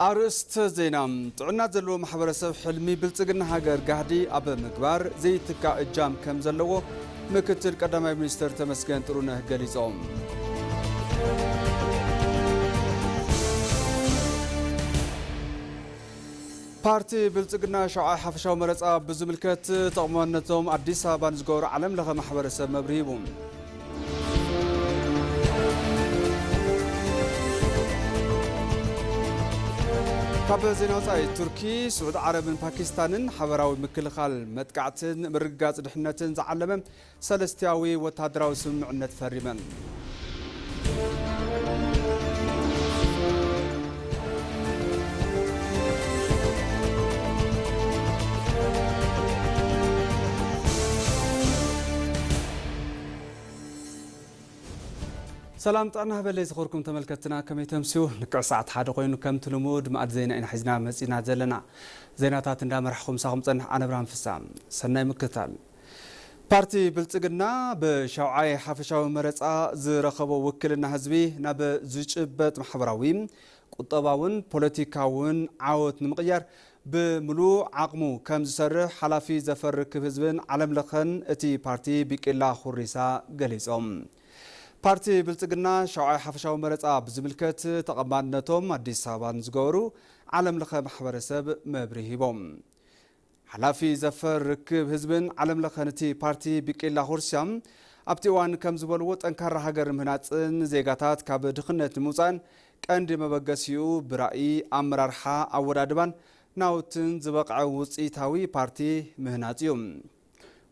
ኣርእስተ ዜና። ጥዕና ዘለዎ ማሕበረሰብ ሕልሚ ብልጽግና ሃገር ጋህዲ ኣብ ምግባር ዘይትካእ እጃም ከም ዘለዎ ምክትል ቀዳማይ ሚኒስትር ተመስገን ጥሩነህ ገሊጾም። ፓርቲ ብልጽግና ሻውዓይ ሓፈሻዊ መረጻ ብዝምልከት ተቐማጥነቶም ኣዲስ ኣበባ ንዝገበሩ ዓለም ለኸ ማሕበረሰብ መብርሂ ሂቡ። ካብ ዜና ወጻኢ፣ ቱርኪ፣ ስዑዲ ዓረብን ፓኪስታንን ሓበራዊ ምክልኻል መጥቃዕትን ምርግጋጽ ድሕነትን ዝዓለመ ሰለስቲያዊ ወታደራዊ ስምምዕነት ፈሪመን። ሰላም ጥዕና ሃበለይ ዝኸርኩም ተመልከትና፣ ከመይ ተምስዩ? ንቅዕ ሰዓት ሓደ ኮይኑ ከምቲ ልሙድ መኣዲ ዜና ኢና ሒዝና መጺና ዘለና። ዜናታት እንዳመራሕኹ ምሳኹም ጸንሕ ኣነ ብርሃን ፍሳ። ሰናይ ምክታል። ፓርቲ ብልጽግና ብሻውዓይ ሓፈሻዊ መረጻ ዝረኸቦ ውክልና ህዝቢ ናብ ዝጭበጥ ማሕበራዊ፣ ቁጠባውን ፖለቲካውን ዓወት ንምቕያር ብምሉእ ዓቕሙ ከም ዝሰርሕ ሓላፊ ዘፈር ርክብ ህዝብን ዓለም ለኸን እቲ ፓርቲ ቢቂላ ሁሪሳ ገሊጾም። ፓርቲ ብልጽግና ሻውዓይ ሓፈሻዊ መረጻ ብዝምልከት ተቐማጥነቶም ኣዲስ ኣበባ ንዝገበሩ ዓለም ለኸ ማሕበረሰብ መብርሂ ሂቦም። ሓላፊ ዘፈር ርክብ ህዝብን ዓለም ለኸን እቲ ፓርቲ ቢቂላ ሆርሲያ ኣብቲ እዋን ከም ዝበልዎ፣ ጠንካራ ሃገር ምህናፅን ዜጋታት ካብ ድኽነት ንምውፃእን ቀንዲ መበገሲኡ ብራእይ፣ ኣመራርሓ፣ ኣወዳድባን ናውትን ዝበቕዐ ውፅኢታዊ ፓርቲ ምህናፅ እዩ።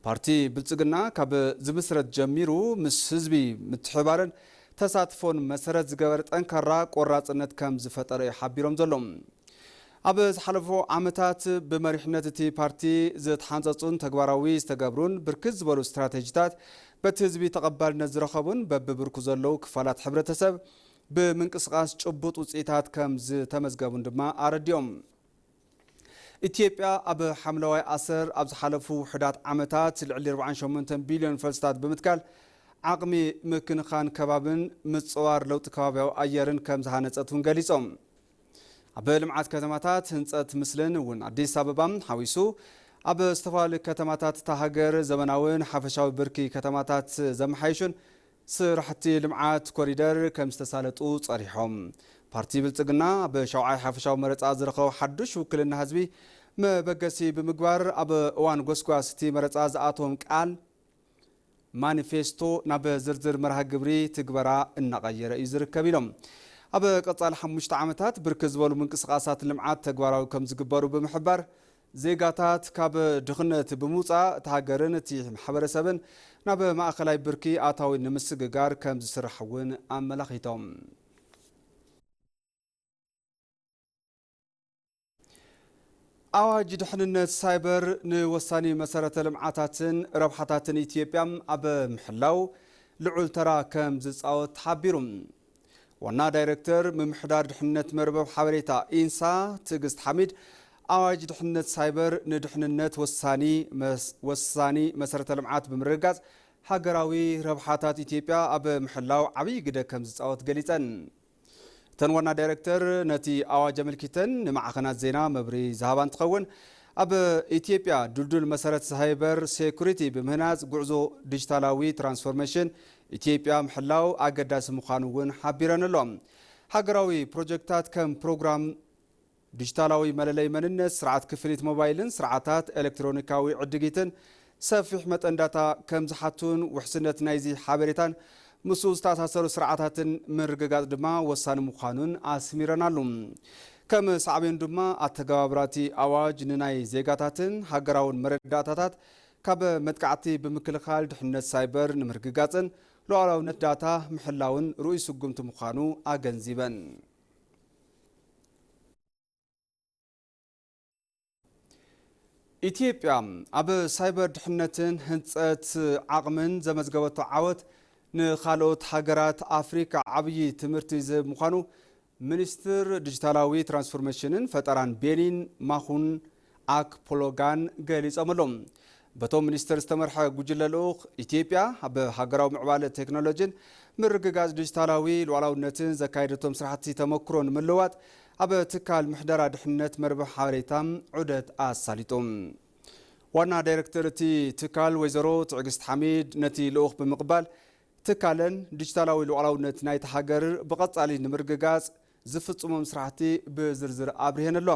ፓርቲ ብልፅግና ካብ ዝምስረት ጀሚሩ ምስ ህዝቢ ምትሕባርን ተሳትፎን መሰረት ዝገበረ ጠንካራ ቆራፅነት ከም ዝፈጠረ እዩ ሓቢሮም ዘሎ። ኣብ ዝሓለፉ ዓመታት ብመሪሕነት እቲ ፓርቲ ዝተሓንጸጹን ተግባራዊ ዝተገብሩን ብርክት ዝበሉ ስትራተጂታት በቲ ህዝቢ ተቐባልነት ዝረኸቡን በብብርኩ ዘለዉ ክፋላት ሕብረተሰብ ብምንቅስቓስ ጭቡጥ ውጽኢታት ከም ዝተመዝገቡን ድማ ኣረዲኦም። ኢትዮጵያ ኣብ ሓምለዋይ ኣሰር ኣብ ዝሓለፉ ውሑዳት ዓመታት ልዕሊ ኣርባዓን ሸሞንተን ቢልዮን ፈልስታት ብምትካል ዓቕሚ ምክንኻን ከባብን ምጽዋር ለውጢ ከባብያዊ ኣየርን ከም ዝሃነጸት እውን ገሊጾም። ኣብ ልምዓት ከተማታት ህንጸት ምስልን እውን ኣዲስ ኣበባ ሓዊሱ ኣብ ዝተፈላለዩ ከተማታት እታ ሃገር ዘመናውን ሓፈሻዊ ብርኪ ከተማታት ዘመሓይሹን ስራሕቲ ልምዓት ኮሪደር ከም ዝተሳለጡ ጸሪሖም። ፓርቲ ብልጽግና ኣብ ሻውዓይ ሓፈሻዊ መረጻ ዝረኸቦ ሓዱሽ ውክልና ህዝቢ መበገሲ ብምግባር ኣብ እዋን ጎስጓስ እቲ መረጻ ዝኣቶም ቃል ማኒፌስቶ ናብ ዝርዝር መርሃ ግብሪ ትግበራ እናቐየረ እዩ ዝርከብ ኢሎም። ኣብ ቀጻሊ ሓሙሽተ ዓመታት ብርክት ዝበሉ ምንቅስቓሳት ልምዓት ተግባራዊ ከም ዝግበሩ ብምሕባር፣ ዜጋታት ካብ ድኽነት ብምውጻእ እቲ ሃገርን እቲ ማሕበረሰብን ናብ ማእኸላይ ብርኪ ኣታዊ ንምስግጋር ከም ዝስራሕ እውን ኣመላኺቶም። ኣዋጅ ድሕንነት ሳይበር ንወሳኒ መሰረተ ልምዓታትን ረብሓታትን ኢትዮጵያ ኣብ ምሕላው ልዑል ተራ ከም ዝጻወት ተሓቢሩ። ዋና ዳይሬክተር ምምሕዳር ድሕንነት መርበብ ሓበሬታ ኢንሳ ትዕግስት ሓሚድ፣ ኣዋጅ ድሕንነት ሳይበር ንድሕንነት ወሳኒ መስ-፣ ወሳኒ መሰረተ ልምዓት ብምርግጋጽ ሃገራዊ ረብሓታት ኢትዮጵያ ኣብ ምሕላው ዓብዪ ግደ ከም ዝጻወት ገሊጸን። እተን ዋና ዳይሬክተር ነቲ ኣዋጅ ኣመልኪተን ንማዕኸናት ዜና መብርሂ ዝሃባ እንትኸውን፣ ኣብ ኢትዮጵያ ድልዱል መሰረት ሳይበር ሴኩሪቲ ብምህናፅ ጉዕዞ ዲጂታላዊ ትራንስፎርሜሽን ኢትዮጵያ ምሕላው ኣገዳሲ ምዃኑ እውን ሓቢረን ኣሎ። ሃገራዊ ፕሮጀክታት ከም ፕሮግራም ዲጂታላዊ መለለይ መንነት፣ ስርዓት ክፍሊት ሞባይልን ስርዓታት ኤሌክትሮኒካዊ ዕድጊትን ሰፊሕ መጠን ዳታ ከም ዝሓቱን ውሕስነት ናይዚ ሓበሬታን ምስኡ ዝተኣሳሰሩ ስርዓታትን ምርግጋጽ ድማ ወሳኒ ምዃኑን ኣስሚረናሉ። ከም ሳዕቤን ድማ ኣተገባብራቲ ኣዋጅ ንናይ ዜጋታትን ሃገራውን መረዳእታታት ካብ መጥቃዕቲ ብምክልኻል ድሕነት ሳይበር ንምርግጋጽን ሉዓላውነት ዳታ ምሕላውን ርኡይ ስጉምቲ ምዃኑ ኣገንዚበን። ኢትዮጵያ ኣብ ሳይበር ድሕነትን ህንጸት ዓቕምን ዘመዝገበቶ ዓወት ንኻልኦት ሃገራት ኣፍሪካ ዓብዪ ትምህርቲ ዝህብ ምዃኑ ሚኒስትር ዲጂታላዊ ትራንስፎርሜሽንን ፈጠራን ቤኒን ማኹን ኣክፖሎጋን ገሊጾም ኣለዉ። በቶም ሚኒስትር ዝተመርሐ ጉጅለ ልኡኽ፣ ኢትዮጵያ ኣብ ሃገራዊ ምዕባለ ቴክኖሎጂን ምርግጋጽ ዲጂታላዊ ሉዓላውነትን ዘካየደቶም ስራሕቲ ተመክሮ ንምልዋጥ ኣብ ትካል ምሕደራ ድሕነት መርበብ ሓበሬታ ዑደት ኣሳሊጡ። ዋና ዳይሬክተር እቲ ትካል ወይዘሮ ትዕግስት ሓሚድ ነቲ ልኡኽ ብምቕባል፣ ትካለን ዲጂታላዊ ሉዓላውነት ናይቲ ሃገር ብቐጻሊ ንምርግጋጽ ዝፍጽሞም ስራሕቲ ብዝርዝር ኣብሪሀን ኣሎ።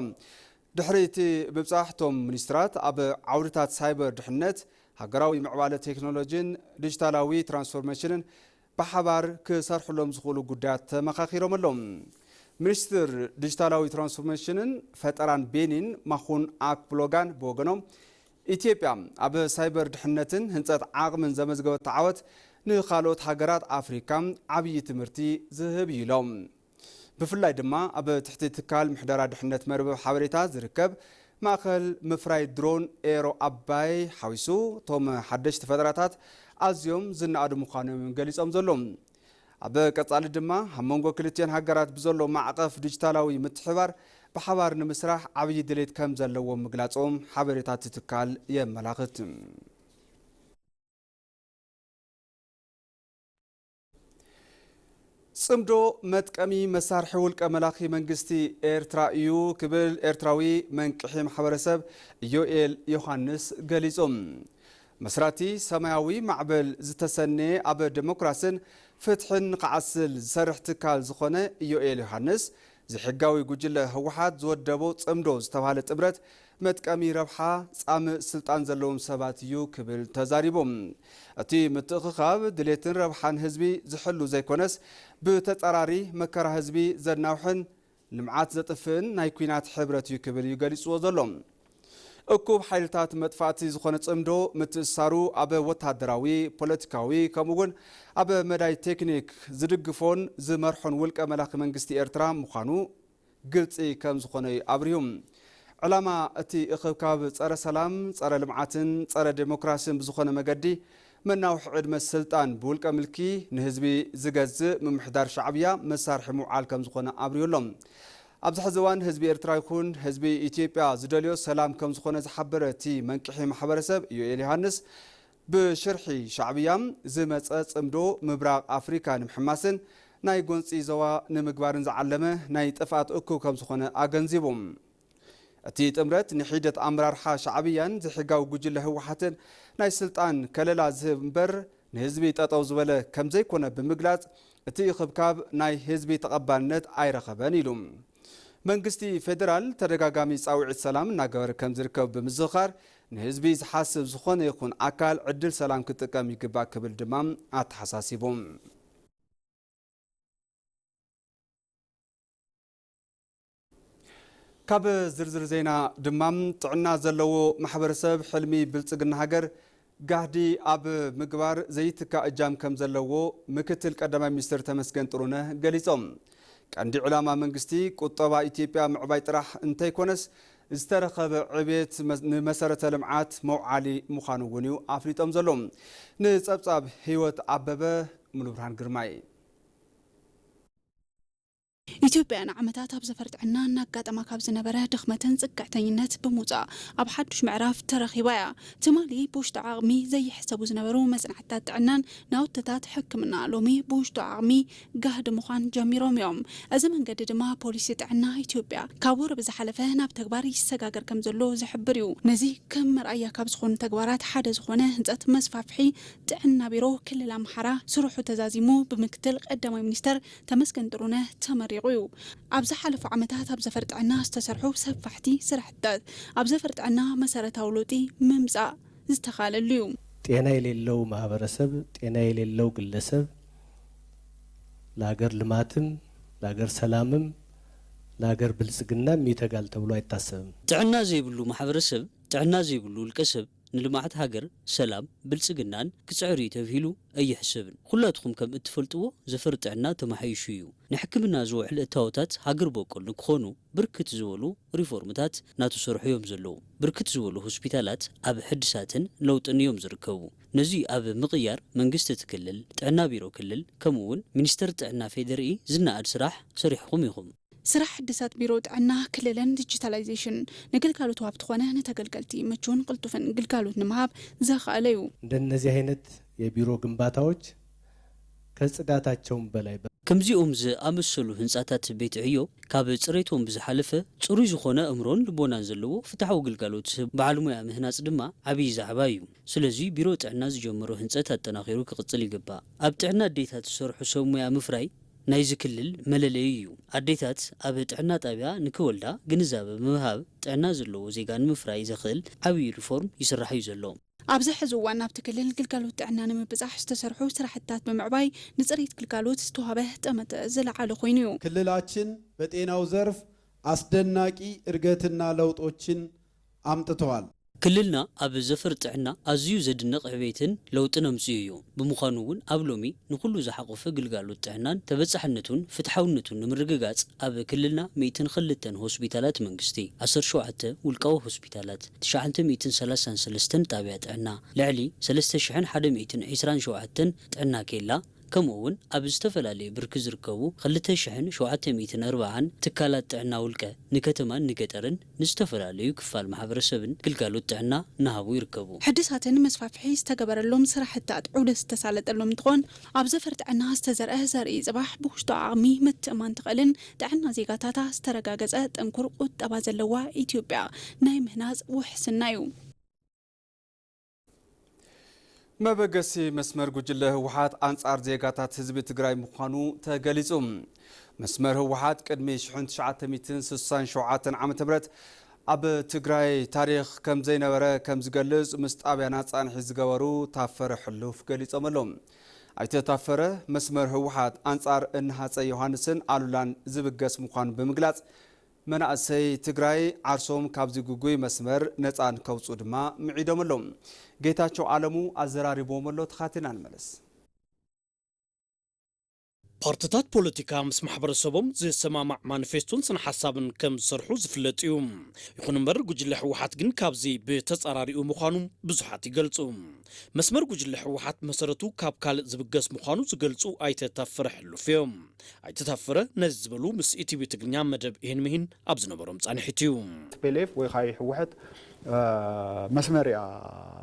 ድሕሪ እቲ ምብጻሕ፣ እቶም ሚኒስትራት ኣብ ዓውድታት ሳይበር ድሕነት፣ ሃገራዊ ምዕባለ ቴክኖሎጂን ዲጂታላዊ ትራንስፎርሜሽንን ብሓባር ክሰርሕሎም ዝኽእሉ ጉዳያት ተመኻኺሮም ኣለዉ። ሚኒስትር ዲጂታላዊ ትራንስፎርሜሽንን ፈጠራን ቤኒን ማኹን ኣክፕሎጋን ብወገኖም፣ ኢትዮጵያ ኣብ ሳይበር ድሕነትን ህንጸት ዓቕምን ዘመዝገበቶ ዓወት ንኻልኦት ሃገራት ኣፍሪካ ዓብዪ ትምህርቲ ዝህብ እዩ ኢሎም። ብፍላይ ድማ ኣብ ትሕቲ ትካል ምሕደራ ድሕነት መርበብ ሓበሬታ ዝርከብ ማእኸል ምፍራይ ድሮን ኤሮ ኣባይ ሓዊሱ፣ እቶም ሓደሽቲ ፈጠራታት ኣዝዮም ዝነኣዱ ምዃኖም እዮም ገሊጾም ዘለዉ። ኣብ ቀጻሊ ድማ ኣብ መንጎ ክልቲኤን ሃገራት ብዘሎ ማዕቐፍ ዲጂታላዊ ምትሕብባር ብሓባር ንምስራሕ ዓብዪ ድሌት ከም ዘለዎም ምግላጾም ሓበሬታ እቲ ትካል የመላኽት። ጽምዶ መጥቀሚ መሳርሒ ውልቀ መላኺ መንግስቲ ኤርትራ እዩ ክብል ኤርትራዊ መንቅሒ ማሕበረሰብ ኢዮኤል ዮሃንስ ገሊጹ። መስራቲ ሰማያዊ ማዕበል ዝተሰነየ ኣብ ዴሞክራስን ፍትሕን ንኽዓስል ዝሰርሕ ትካል ዝኾነ ኢዮኤል ዮሃንስ፣ ዘይሕጋዊ ጉጅለ ህወሓት ዝወደቦ ጽምዶ ዝተባህለ ጥምረት መጥቀሚ ረብሓ ጻምእ ስልጣን ዘለዎም ሰባት እዩ ክብል ተዛሪቡ። እቲ ምትእኽኻብ ድሌትን ረብሓን ህዝቢ ዝሕሉ ዘይኮነስ፣ ብተጻራሪ መከራ ህዝቢ ዘናውሕን ልምዓት ዘጥፍእን ናይ ኲናት ሕብረት እዩ ክብል እዩ ገሊጽዎ ዘሎ። እኩብ ሓይልታት መጥፋእቲ ዝኾነ ጽምዶ ምትእስሳሩ ኣብ ወታደራዊ፣ ፖለቲካዊ፣ ከምኡ እውን ኣብ መዳይ ቴክኒክ ዝድግፎን ዝመርሖን ውልቀ መላኺ መንግስቲ ኤርትራ ምዃኑ ግልጺ ከም ዝኾነ እዩ ኣብሪሁ። ዕላማ እቲ እኽብካብ ጸረ ሰላም፣ ጸረ ልምዓትን ጸረ ዴሞክራሲን ብዝኾነ መገዲ መናውሒ ዕድመ ስልጣን ብውልቀ ምልኪ ንህዝቢ ዝገዝእ ምምሕዳር ሻዕብያ መሳርሒ ምውዓል ከም ዝኾነ ኣብሪሁ ኣሎ። ኣብዚ ሕዚ እዋን ህዝቢ ኤርትራ ይኹን ህዝቢ ኢትዮጵያ ዝደልዮ ሰላም ከም ዝኾነ ዝሓበረ እቲ መንቅሒ ማሕበረሰብ ኢዮኤል ዮሃንስ፣ ብሽርሒ ሻዕብያ ዝመጸ ጽምዶ ምብራቕ ኣፍሪካ ንምሕማስን ናይ ጎንጺ ዞባ ንምግባርን ዝዓለመ ናይ ጥፍኣት እኩብ ከም ዝኾነ ኣገንዚቡ። እቲ ጥምረት ንሒደት ኣመራርሓ ሻዕብያን ዘይሕጋዊ ጉጅለ ህወሓትን ናይ ስልጣን ከለላ ዝህብ እምበር ንህዝቢ ጠጠው ዝበለ ከም ዘይኮነ ብምግላጽ፣ እቲ እኽብካብ ናይ ህዝቢ ተቐባልነት ኣይረኸበን ኢሉ። መንግስቲ ፌደራል ተደጋጋሚ ጻውዒት ሰላም እናገበረ ከም ዝርከብ ብምዝኽኻር፣ ንህዝቢ ዝሓስብ ዝኾነ ይኹን ኣካል ዕድል ሰላም ክጥቀም ይግባእ ክብል ድማ ኣተሓሳሲቡ። ካብ ዝርዝር ዜና ድማ፣ ጥዕና ዘለዎ ማሕበረሰብ ሕልሚ ብልጽግና ሃገር ጋህዲ ኣብ ምግባር ዘይትካእ እጃም ከም ዘለዎ ምክትል ቀዳማይ ሚኒስትር ተመስገን ጥሩነህ ገሊጾም። ቀንዲ ዕላማ መንግስቲ ቁጠባ ኢትዮጵያ ምዕባይ ጥራሕ እንተይኮነስ፣ ዝተረኸበ ዕቤት መ-፣ ንመሰረተ ልምዓት መውዓሊ ምዃኑ እውን እዩ ኣፍሊጦም ዘለዉ። ንጸብጻብ ህይወት ኣበበ፣ ሙሉብርሃን ግርማይ። ኢትዮጵያ ንዓመታት ኣብ ዘፈር ጥዕና እናጋጠማ ካብ ዝነበረ ድኽመትን ጽግዕተኝነት ብምውጻእ ኣብ ሓዱሽ ምዕራፍ ተረኺባ እያ። ትማሊ ብውሽጣዊ ዓቕሚ ዘይሕሰቡ ዝነበሩ መጽናዕትታት ጥዕናን ናውትታት ሕክምና ሎሚ ብውሽጣዊ ዓቕሚ ጋህዲ ምዃን ጀሚሮም እዮም። እዚ መንገዲ ድማ ፖሊሲ ጥዕና ኢትዮጵያ ካብ ወረ ብዝሓለፈ ናብ ተግባር ይሰጋገር ከም ዘሎ ዝሕብር እዩ። ነዚ ከም መርኣያ ካብ ዝኾኑ ተግባራት ሓደ ዝኾነ ህንጸት መስፋፍሒ ጥዕና ቢሮ ክልል ኣምሓራ ስርሑ ተዛዚሙ ብምክትል ቀዳማይ ሚኒስተር ተመስገን ጥሩነህ ተመሪቑ እዩ። ኣብ ዝሓለፉ ዓመታት ኣብ ዘፈር ጥዕና ዝተሰርሑ ሰፋሕቲ ስራሕትታት ኣብ ዘፈር ጥዕና መሰረታዊ ለውጢ ምምፃእ ዝተኻለሉ እዩ። ጤና የሌለው ማህበረሰብ፣ ጤና የሌለው ግለሰብ ለሀገር ልማትም ለሀገር ሰላምም ለሀገር ብልጽግናም ይተጋል ተብሎ አይታሰብም። ጥዕና ዘይብሉ ማሕበረሰብ፣ ጥዕና ዘይብሉ ውልቀ ሰብ ንልምዓት ሃገር፣ ሰላም፣ ብልጽግናን ክጽዕር እዩ ተብሂሉ ኣይሕሰብን። ኩላትኹም ከም እትፈልጥዎ ዘፈር ጥዕና ተማሓይሹ እዩ። ንሕክምና ዝውዕል እታወታት ሃገር በቆል ንክኾኑ ብርክት ዝበሉ ሪፎርምታት ናተሰርሑ እዮም ዘለዉ። ብርክት ዝበሉ ሆስፒታላት ኣብ ሕድሳትን ለውጥን እዮም ዝርከቡ። ነዚ ኣብ ምቕያር መንግስቲ እቲ ክልል፣ ጥዕና ቢሮ ክልል ከምኡ እውን ሚኒስተር ጥዕና ፌዴሪኢ ዝነኣድ ስራሕ ሰሪሕኹም ኢኹም። ስራሕ ሕድሳት ቢሮ ጥዕና ክልልን ዲጂታላይዜሽን ንግልጋሎት ወሃብቲ ኮነ ንተገልገልቲ ምቹውን ቅልጡፍን ግልጋሎት ንምሃብ ዘኽኣለ እዩ። እንደነዚህ አይነት የቢሮ ግንባታዎች ከጽዳታቸውም በላይ ከምዚኦም ዝኣመሰሉ ህንጻታት ቤት ዕዮ ካብ ጽሬቶም ብዝሓለፈ ጽሩይ ዝኾነ ኣእምሮን ልቦናን ዘለዎ ፍትሓዊ ግልጋሎት ዝህብ በዓል ሞያ ምህናጽ ድማ ዓብዪ ዛዕባ እዩ። ስለዚ ቢሮ ጥዕና ዝጀመሮ ህንጸት ኣጠናኺሩ ክቕጽል ይግባእ። ኣብ ጥዕና ኣዴታት ዝሰርሑ ሰብ ሞያ ምፍራይ ናይዚ ክልል መለለዩ እዩ። ኣዴታት ኣብ ጥዕና ጣብያ ንክወልዳ ግንዛበ ብምሃብ ጥዕና ዘለዎ ዜጋ ንምፍራይ ዘኽእል ዓብዪ ሪፎርም ይስራሕ እዩ ዘሎ። ኣብዚ ሕዚ እዋን ኣብቲ ክልል ግልጋሎት ጥዕና ንምብጻሕ ዝተሰርሑ ስራሕትታት ብምዕባይ ንፅሬት ግልጋሎት ዝተዋህበ ጠመተ ዝለዓለ ኮይኑ እዩ። ክልላችን በጤናው ዘርፍ አስደናቂ እድገትና ለውጦችን አምጥተዋል። ክልልና ኣብ ዘፈር ጥዕና ኣዝዩ ዘድንቕ ዕቤትን ለውጥን ኣምጺኡ እዩ። ብምዃኑ እውን ኣብ ሎሚ ንኹሉ ዝሓቖፈ ግልጋሎት ጥዕናን ተበጻሕነቱን ፍትሓውነቱን ንምርግጋጽ ኣብ ክልልና ሚእትን ክልተን ሆስፒታላት መንግስቲ፣ ዓሰርተ ሸውዓተ ውልቃዊ ሆስፒታላት፣ ትሽዓተ ሚእትን ሰላሳን ሰለስተን ጣብያ ጥዕና፣ ልዕሊ ሰለስተ ሽሕን ሓደ ሚእትን ዕስራን ሸውዓተን ጥዕና ኬላ፣ ከምኡ እውን ኣብ ዝተፈላለዩ ብርኪ ዝርከቡ ክልተ ሽሕን ሸውዓተ ሚእትን ኣርባዓን ትካላት ጥዕና ውልቀ ንከተማን ንገጠርን ንዝተፈላለዩ ክፋል ማሕበረሰብን ግልጋሎት ጥዕና እናሃቡ ይርከቡ። ሕድሳትን መስፋፍሒ ዝተገበረሎም ስራሕታት ዑደት ዝተሳለጠሎም እንትኾን፣ ኣብ ዘፈር ጥዕና ዝተዘርአ ዘርኢ ጽባሕ ብውሽጡ ዓቕሚ ምትእማን ትኽእልን ጥዕና ዜጋታታ ዝተረጋገጸ ጥንኩር ቁጠባ ዘለዋ ኢትዮጵያ ናይ ምህናጽ ውሕስና እዩ። መበገሲ መስመር ጉጅለ ህወሓት ኣንጻር ዜጋታት ህዝቢ ትግራይ ምዃኑ ተገሊጹ። መስመር ህወሓት ቅድሚ ሽሕን ትሽዓተ ሚእትን ስሳን ሸውዓተን ዓመተ ምህረት ኣብ ትግራይ ታሪኽ ከም ዘይነበረ ከም ዝገልጽ ምስ ጣብያና ጻንሒት ዝገበሩ ታፈረ ሕሉፍ ገሊጾም ኣለዉ። ኣይተ ታፈረ፣ መስመር ህወሓት ኣንጻር እኒ ሃጸይ ዮሃንስን ኣሉላን ዝብገስ ምዃኑ ብምግላጽ፣ መናእሰይ ትግራይ ዓርሶም ካብዚ ግጉይ መስመር ነፃ ንከውፅኡ ድማ ምዒዶም ኣለዉ። ጌታቸው ኣለሙ ኣዘራሪብዎም ኣሎ፣ ተኻቲና ንመለስ። ፓርትታት ፖለቲካ ምስ ማሕበረሰቦም ዝሰማማዕ ማኒፌስቶን ስነ ሓሳብን ከም ዝሰርሑ ዝፍለጥ እዩ። ይኹን እምበር ጉጅለ ህወሓት ግን ካብዚ ብተፃራሪኡ ምዃኑ ብዙሓት ይገልፁ። መስመር ጉጅለ ህወሓት መሰረቱ ካብ ካልእ ዝብገስ ምዃኑ ዝገልፁ ኣይተ ታፈረ ሕሉፍ እዮም። ኣይተ ታፈረ ነዚ ዝበሉ ምስ ኢቲቪ ትግርኛ መደብ ይህን ምሂን ኣብ ዝነበሮም ጻንሒት እዩ። ቲ ፒ ኤል ኤፍ ወይ ኻይ ህወሓት መስመር እያ።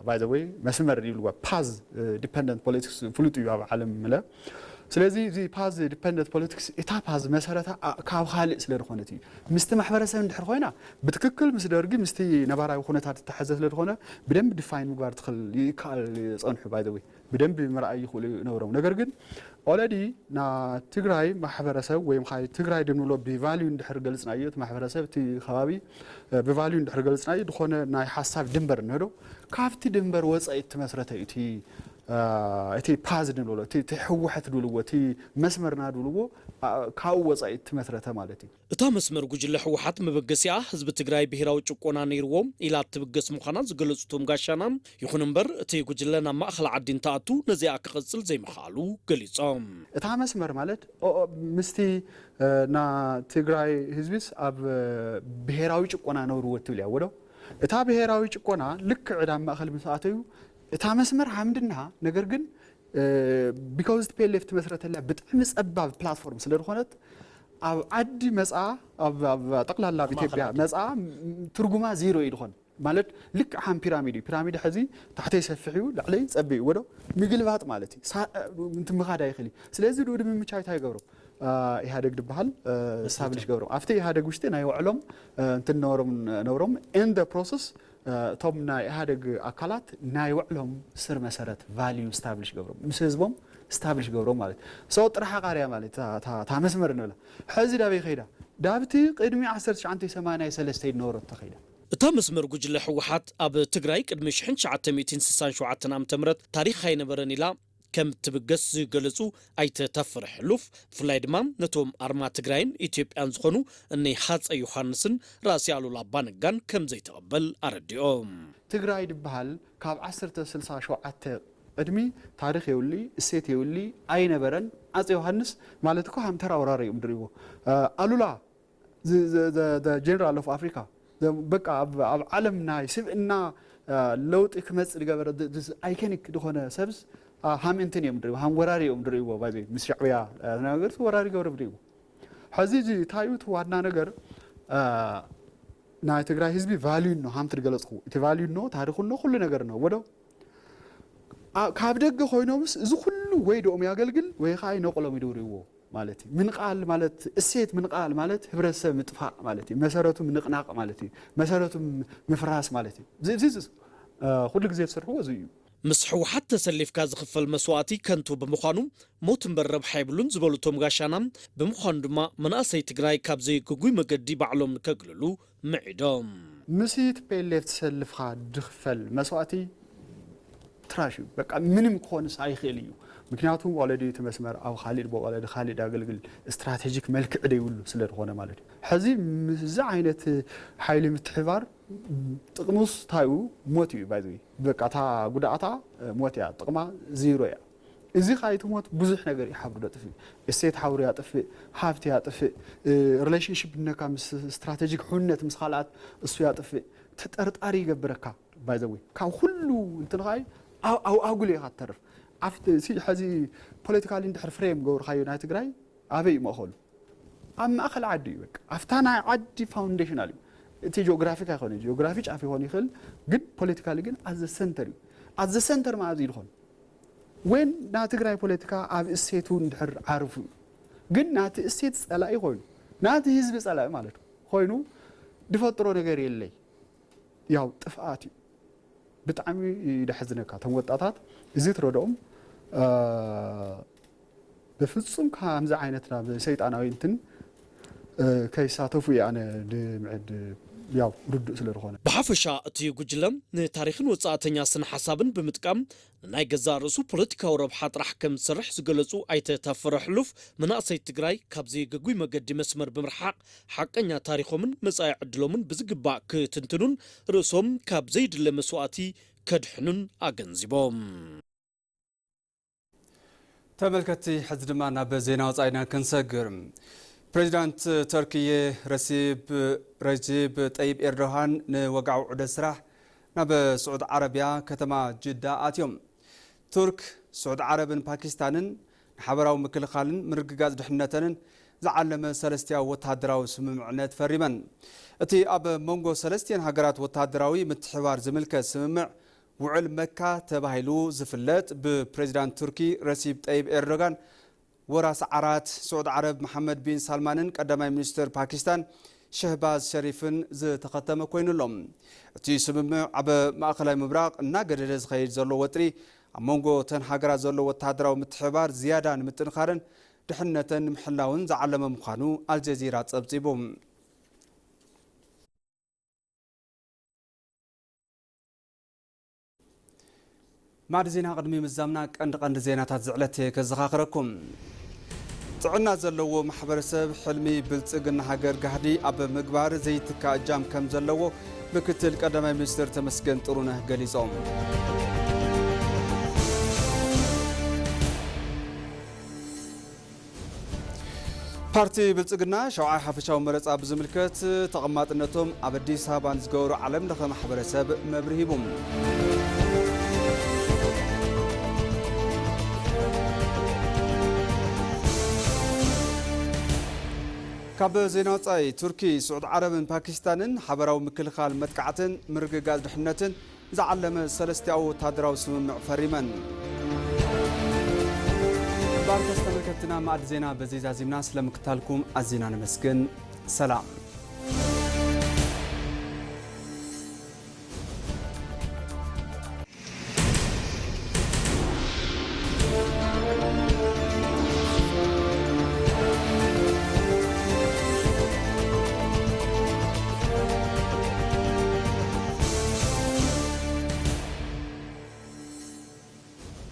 ባይ ዘ ወይ መስመር ይብልዋ፣ ፓዝ ዲፐንደንት ፖለቲክስ ፍሉጥ እዩ ኣብ ዓለም ምለ። ስለዚ እዚ ፓዝ ዲፐንደንት ፖለቲክስ እታ ፓዝ መሰረታ ካብ ካልእ ስለ ዝኾነት እዩ። ምስቲ ማሕበረሰብ እንድሕር ኮይና ብትክክል ምስ ደርጊ ምስቲ ነባራዊ ኩነታት እተሓዘ ስለ ዝኾነ ብደንብ ዲፋይን ምግባር ትኽእል ይከኣል። ጸንሑ ባይ ዘ ወይ ብደንብ ምርኣይ ይኽእሉ ነበሮም። ነገር ግን ኦለዲ ና ትግራይ ማሕበረሰብ ወይም ኻይ ትግራይ ድንብሎ ብቫልዩ እንድሕር ገልጽናዮ እቲ ማሕበረሰብ እቲ ከባቢ ብቫልዩ እንድሕር ገልጽናዮ ዝኾነ ናይ ሓሳብ ድንበር እንህዶ ካብቲ ድንበር ወፃኢ እትመስረተ እዩ። እቲ እቲ ፓዝ ድንብሎ እቲ ህወሓት ድብልዎ እቲ መስመርና ድብልዎ ካብኡ ወፃኢ እትመስረተ ማለት እዩ። እታ መስመር ጉጅለ ህወሓት መበገሲኣ ህዝቢ ትግራይ ብሄራዊ ጭቆና ነይርዎ ኢላ እትብገስ ምዃና ዝገለጹ እቶም ጋሻና፣ ይኹን እምበር እቲ ጉጅለ ናብ ማእኸል ዓዲ እንትኣቱ ነዚኣ ክቕጽል ዘይምኽኣሉ ገሊጾም። እታ መስመር ማለት ምስቲ ና ትግራይ ህዝቢስ ኣብ ብሄራዊ ጭቆና ነውርዎ እትብል እያ ወዶ። እታ ብሄራዊ ጭቆና ልክዕ ዕዳ ማእኸል ምስ ኣተዩ እታ መስመር ሃምድና፣ ነገር ግን ቢካውዝ ቲ ፒ ኤል ኤፍ ትመስረተላ ብጣዕሚ ጸባብ ፕላትፎርም ስለ ዝኾነት ኣብ ዓዲ መጻ ኣብ ጠቅላላ ኣብ ኢትዮጵያ መጻ ትርጉማ ዜሮ እዩ ዝኾን። ማለት ልክዕ ሓም ፒራሚድ እዩ። ፒራሚድ ሕዚ ታሕተይ ሰፊሕ እዩ፣ ላዕለይ ጸቢብ እዩ። ወዶ ምግልባጥ ማለት እዩ። ምንት ምኻድ ኣይኽእል እዩ። ስለዚ ድኡ ድምምቻ እንታይ ይገብሮ? ኢህኣደግ ድበሃል ስታብሊሽ ገብሮም ኣብቲ ኢህኣደግ ውሽጢ ናይ ውዕሎም እንትን ነበሮም ነበሮም in the process እቶም ናይ ኢህኣደግ ኣካላት ናይ ውዕሎም ስር መሰረት ቫልዩ ስታብሊሽ ገብሮም ምስ ህዝቦም ስታብሊሽ ገብሮም ማለት ሰው ጥራሕ ቃርያ ማለት እታ መስመር ንብላ። ሕዚ ዳበይ ከይዳ? ዳብቲ ቅድሚ ዓሰርተ ትሽዓተ ሰማንያ ሰለስተ ዝነበረቶ ከይዳ። እታ መስመር ጉጅለ ህወሓት ኣብ ትግራይ ቅድሚ ሽሕን ትሽዓተ ሚእትን ስሳን ሸውዓተን ዓመተ ምህረት ታሪኽ ኣይነበረን ኢላ ከም ትብገስ ዝገለጹ ኣይተ ታፈረ ሕሉፍ፣ ብፍላይ ድማ ነቶም ኣርማ ትግራይን ኢትዮጵያን ዝኾኑ እኒ ሃፀይ ዮሃንስን ራእሲ ኣሉላ ኣባነጋን ከም ዘይተቐበል ኣረዲኦም። ትግራይ ድበሃል ካብ ዓሰርተ ስልሳ ሸውዓተ ቅድሚ ታሪኽ የብሉይ፣ እሴት የብሉይ፣ ኣይነበረን። ኣፀ ዮሃንስ ማለት እኮ ሃምተራ ወራሪ እዮም ድሪዎ። ኣሉላ ጀነራል ኦፍ ኣፍሪካ በቃ ኣብ ዓለም ናይ ስብእና ለውጢ ክመፅእ ዝገበረ ኣይኮኒክ ዝኾነ ሰብስ ሃም እንትን እዮም ድሪዎ፣ ሃም ወራሪ እዮም ድሪዎ። ባይ ምስ ሻዕብያ ነገር ወራሪ ገብረ ድሪዎ። ሕዚ እዚ እንታይ እዩ እቲ ዋና ነገር? ናይ ትግራይ ህዝቢ ቫልዩ ኖ ሃምቲ ዝገለፅኩ እቲ ቫልዩ ኖ ታሪኹ ኖ ኩሉ ነገር ኖ ወዶ ካብ ደገ ኮይኖምስ እዚ ኩሉ ወይ ደኦም ያገልግል ወይ ከዓ ይነቅሎም ይድውርዎ። ማለት እዩ። ምንቓል ማለት፣ እሴት ምንቓል ማለት ህብረተሰብ ምጥፋእ ማለት እዩ። መሰረቱ ምንቕናቕ ማለት እዩ። መሰረቱ ምፍራስ ማለት እዩ። እዚ፣ እዚ፣ እዚ፣ እ፣ ኩሉ ግዜ ዝሰርሕዎ እዚ እዩ። ምስ ህወሓት ተሰሊፍካ ዝኽፈል መስዋእቲ ከንቱ ብምዃኑ ሞት እምበር ረብሓ የብሉን ዝበሉ እቶም ጋሻና፣ ብምዃኑ ድማ መናእሰይ ትግራይ ካብዚ ግጉይ መገዲ ባዕሎም ከግልሉ ምዒዶም። ምስ ቲ ፒ ኤል ኤፍ ተሰልፍካ ዝኽፈል መስዋእቲ ትራሽ እዩ። በቃ ምንም ክኾንስ ኣይኽእል እዩ። ምክንያቱ ኦልሬዲ እቲ መስመር ኣብ ካሊድ፣ ኦልሬዲ ካሊድ ኣገልግል ስትራቴጂክ መልክዕ ዘይብሉ ስለ ዝኾነ ማለት እዩ። ሕዚ ምስዚ ዓይነት ሓይሊ ምትሕባር ጥቕሙስ እንታይ እዩ? ሞት እዩ። ባይ ዘ ወይ በቃ እታ ጉዳኣታ ሞት እያ፣ ጥቕማ ዜሮ እያ። እዚ ካይትሞት ብዙሕ ነገር እዩ ሓብሩ ደጥፍእ። እሴት ሓብሩ ያጥፍእ፣ ሃብቲ ያጥፍእ፣ ሪሌሽንሽፕ ነካ ምስ ስትራቴጂክ ሕውነት ምስ ካልኣት እሱ ያጥፍእ። ተጠርጣሪ ይገብረካ። ባይ ዘ ወይ ካብ ኩሉ እንትን ኻይ ኣብ፣ ኣብ ኣጉል ኢኻ ትተርፍ። ኣብቲ ሲ-፣ ሕዚ ፖለቲካሊ እንድሕር ፍሬም ገብርካዮ ናይ ትግራይ ኣበይ እዩ ማእኸሉ? ኣብ ማእኸል ዓዲ እዩ። በቃ ኣብታ ናይ ዓዲ ፋውንዴሽናል እዩ። እቲ ጂኦግራፊክ ኣይኮነ፣ ጂኦግራፊ ጫፍ ይኾን ይኽእል፣ ግን ፖለቲካሊ ግን ኣዘ ሰንተር እዩ። ኣዘ ሰንተር ማለት እዩ ዝኾን ወን ናይ ትግራይ ፖለቲካ ኣብ እሴቱ እንድሕር ዓርፉ እዩ። ግን ናቲ እሴት ጸላኢ ኮይኑ፣ ናቲ ህዝቢ ጸላኢ ማለት ኮይኑ ድፈጥሮ ነገር የለይ። ያው ጥፍኣት እዩ። ብጣዕሚ ይደሕዝነካ። እቶም ወጣታት እዚ ትረድኦም፣ እ፣ በፍጹም ከምዚ ዓይነት ናብ ሰይጣናዊ እንትን፣ እ፣ ከይሳተፉ እየ ኣነ ድምዕድ፣ ያው ርዱእ ስለ ዝኾነ። ብሓፈሻ እቲ ጉጅለ ንታሪኽን ወጻእተኛ ስነ ሓሳብን ብምጥቃም ንናይ ገዛእ ርእሱ ፖለቲካዊ ረብሓ ጥራሕ ከም ዝሰርሕ ዝገለጹ ኣይተ ታፈረ ሕሉፍ፣ መናእሰይ ትግራይ ካብዚ ግጉይ መገዲ መስመር ብምርሓቕ ሓቀኛ ታሪኾምን መጻኢ ዕድሎምን ብዝግባእ ክትንትኑን ርእሶም ካብ ዘይድለ መስዋእቲ ከድሕኑን ኣገንዚቦም። ተመልከትቲ፣ ሕዚ ድማ ናብ ዜና ወጻኢና ክንሰግር። ፕሬዚዳንት ተርክየ ረሲብ፣ ረጂብ ጠይብ ኤርዶሃን ንወግዓዊ ዑደት ስራሕ ናብ ስዑድ ዓረብያ ከተማ ጅዳ ኣትዮም። ቱርክ፣ ስዑድ ዓረብን ፓኪስታንን ንሓበራዊ ምክልኻልን ምርግጋጽ ድሕነተንን ዝዓለመ ሰለስቲያዊ ወተሃደራዊ ስምምዕነት ፈሪመን። እቲ ኣብ መንጎ ሰለስቲአን ሃገራት ወተሃደራዊ ምትሕባር ዝምልከት ስምምዕ ውዕል መካ ተባሂሉ ዝፍለጥ፣ ብፕሬዚዳንት ቱርኪ ረሲብ ጠይብ ኤርዶጋን ወራስ ዓራት ስዑድ ዓረብ መሓመድ ቢን ሳልማንን ቀዳማይ ሚኒስትር ፓኪስታን ሸህባዝ ሸሪፍን ዝተኸተመ ኮይኑ ኣሎ። እቲ ስምምዕ ኣብ ማእኸላይ ምብራቕ እናገደደ ዝኸይድ ዘሎ ወጥሪ፣ ኣብ መንጎ እተን ሃገራት ዘሎ ወተሃደራዊ ምትሕብባር ዝያዳ ንምጥንኻርን ድሕነተን ንምሕላውን ዝዓለመ ምዃኑ ኣልጀዚራ ጸብጺቡ። ማዕድ ዜና ቅድሚ ምዛምና ቀንዲ ቀንዲ ዜናታት ዝዕለት ከዘኻኽረኩም። ጥዕና ዘለዎ ማሕበረሰብ ሕልሚ ብልጽግና ሃገር ጋህዲ ኣብ ምግባር ዘይትካ እጃም ከም ዘለዎ ምክትል ቀዳማይ ሚኒስትር ተመስገን ጥሩነህ ገሊጾም። ፓርቲ ብልጽግና ሻውዓይ ሓፈሻዊ መረጻ ብዝምልከት ተቐማጥነቶም ኣብ ኣዲስ ኣበባ ንዝገበሩ ዓለም ለኸ ማሕበረሰብ መብርሂ ሂቡ። ካብ ዜና ወጻኢ፣ ቱርኪ፣ ስዑድ ዓረብን ፓኪስታንን ሓበራዊ ምክልኻል መጥቃዕትን ምርግጋጽ ድሕነትን ዝዓለመ ሰለስቲኣዊ ወተሃደራዊ ስምምዕ ፈሪመን። ባርከስ ተመልከትና፣ ማዕድ ዜና በዚ ዛዚምና፣ ስለምክታልኩም ኣዚና ነመስግን። ሰላም።